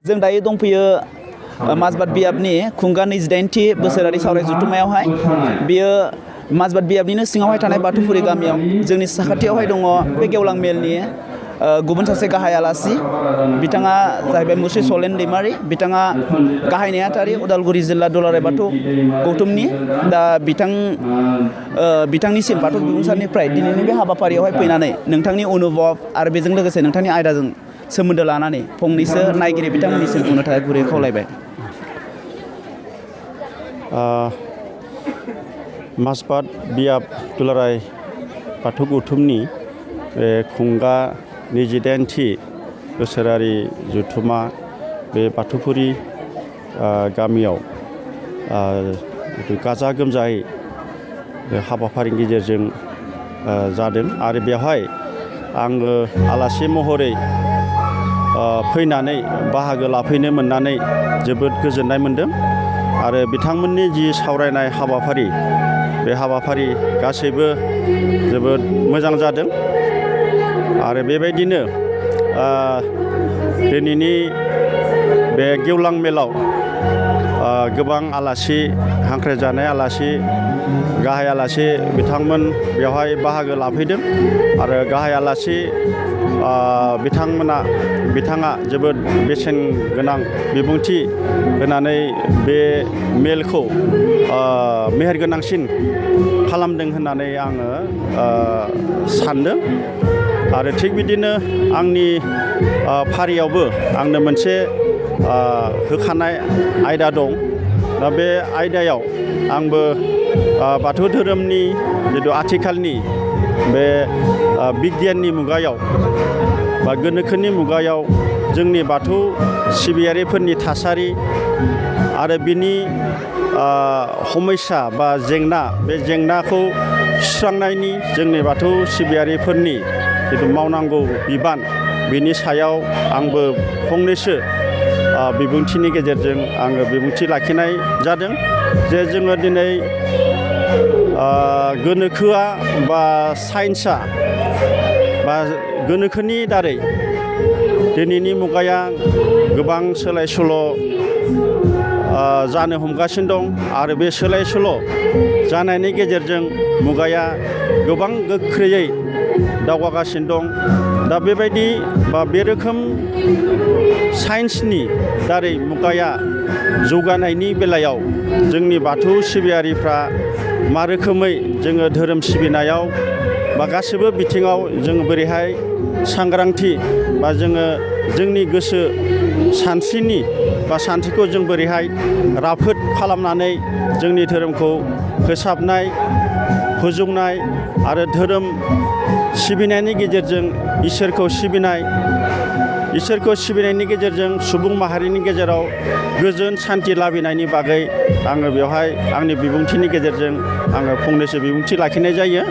जों दायो दंफैयो माजबाद बियाबनि खुंगा 28थि बोसोरारि सावराय जथुम्मायावहाय बियो माजबाद बियाबनिनो सिङावहाय थानाय बाथौफुरि गामियाव जोंनि साखाथियावहाय दङ बे गेवलां मेलनि गुबुन सासे गाहाय आलासि बिथाङा जाहैबाय मुस्रि सलेन दैमारि बिथाङा गाहाय नेहाथारि उदालगुरि जिल्ला दुलाराय बाथौ गौथुमनि दा बिथांनिसिम बाथौ बिबुंसारनिफ्राय दिनैनि बे हाबाफारियावहाय फैनानै नोंथांनि अनुभब आरो बेजों लोगोसे नोंथांनि आयदाजों सोमोन्दो लानानै फंनैसो नायगिरि बिथांमोननिसिम बुंनो थाखाय गुरै खावलायबाय। माजबाद बियाब दुलाराय बाथौ गौथुमनि बे खुंगा 28थि बोसोरारि जथुम्मा बे बाथौफुरि गामियाव गाजा गोमजायै बे हाबाफारिनि गेजेरजों जादों आरो बेवहाय आङो आलासि महरै फैनानै बाहागो लाफैनो मोननानै जोबोद गोजोननाय मोनदों आरो बिथांमोननि जि सावरायनाय हाबाफारि बे हाबाफारि गासैबो जोबोद मोजां जादों आरो बेबायदिनो दिनैनि बे गेवलां मेलाव गोबां आलासि हांख्रायजानाय आलासि गाहाय आलासि बिथांमोन बेवहाय बाहागो लाफैदों आरो गाहाय आलासि बिथाङा जोबोद बेसेन गोनां बिबुंथि होनानै बे मेलखौ मेहेरगोनांसिन खालामदों होननानै आङो सानदों आरो थिग बिदिनो आंनि फारियावबो आंनो मोनसे होखानाय आयदा दं। दा बे आयदायाव आंबो बाथौ धोरोमनि जिथु आथिखालनि बे बिगियाननि मुगायाव बा गोनोखोनि मुगायाव जोंनि बाथौ सिबियारिफोरनि थासारि आरो बिनि समस्या बा जेंना बे जेंनाखौ सुस्रांनायनि जोंनि बाथौ सिबियारिफोरनि जिथु मावनांगौ बिबान बिनि सायाव आंबो फंनैसो बिबुंथिनि गेजेरजों आङो बिबुंथि लाखिनाय जादों जे जोङो दिनै गोनोखोआ बा साइन्सआ बा गोनोखोनि दारै दिनैनि मुगाया गोबां सोलाय सोल' जानो हमगासिनो दं आरो बे सोलाय सोल' जानायनि गेजेरजों मुगाया गोबां गोख्रैयै दावगागासिनो दं। दा बेबायदि बा बे रोखोम साइन्सनि दारै मुगाया जौगानायनि बेलायाव जोंनि बाथौ सिबियारिफ्रा मा रोखोमै जोङो धोरोम सिबिनायाव बा गासैबो बिथिङाव जोङो बोरैहाय सांग्रांथि बा जोङो जोंनि गोसो सानस्रिनि बा सानस्रिखौ जों बोरैहाय राफोद खालामनानै जोंनि धोरोमखौ फोसाबनाय फोजौनाय आरो धोरोम सिबिनायनि गेजेरजों इसोरखौ सिबिनायनि गेजेरजों सुबुं माहारिनि गेजेराव गोजोन सान्थि लाबोनायनि बागै आङो बेवहाय आंनि बिबुंथिनि गेजेरजों आङो फंनैसो बिबुंथि लाखिनाय जायो।